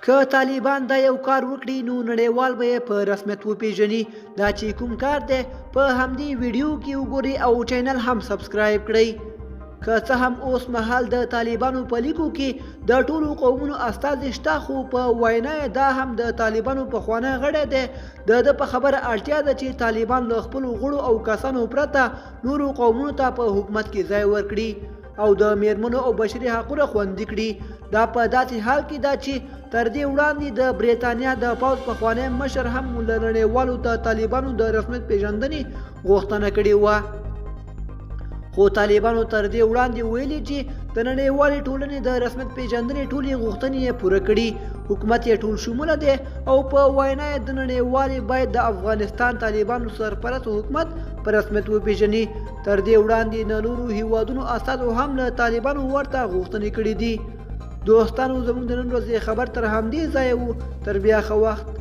که طالبان دا یو کار وکړي نو نړیوال به یې په رسمیت وپیژني. دا چې کوم کار دی په همدې ویډیو کې وګورئ او چینل هم سبسکرایب کړئ. که څه هم اوس مهال د طالبانو په لیکو کې د ټولو قومونو استازي شته، خو په وینا یې دا هم د طالبانو پخوانی غړی دی. د ده په خبره اړتیا ده چې طالبان له خپلو غړو او کسانو پرته نورو قومونو ته په حکومت کې ځای ورکړي او د میرمنو او بشري حقونه خوندي کړي. دا په داسې حال کې ده چې تر دې وړاندې د بریتانیا د پوځ پخوانی مشر هم له نړیوالو د طالبانو د رسمیت پیژندنې غوښتنه کړې وه. خو طالبانو تر دې وړاندې ویلي چې د نړیوالې ټولنې د رسمیت پیژندنې ټولې غوښتنې یې پوره کړي، حکومت یې ټول شموله دی او په وینا یې د نړیوالې باید د افغانستان طالبانو سرپرست حکومت په رسمیت وپیژني. تر دې وړاندې د نورو هیوادونو استازو هم له طالبانو ورته غوښتنې کړې دي. دوستانو، زموږ د نن ورځې خبر تر همدې ځایه وو. تر بیا ښه وخت.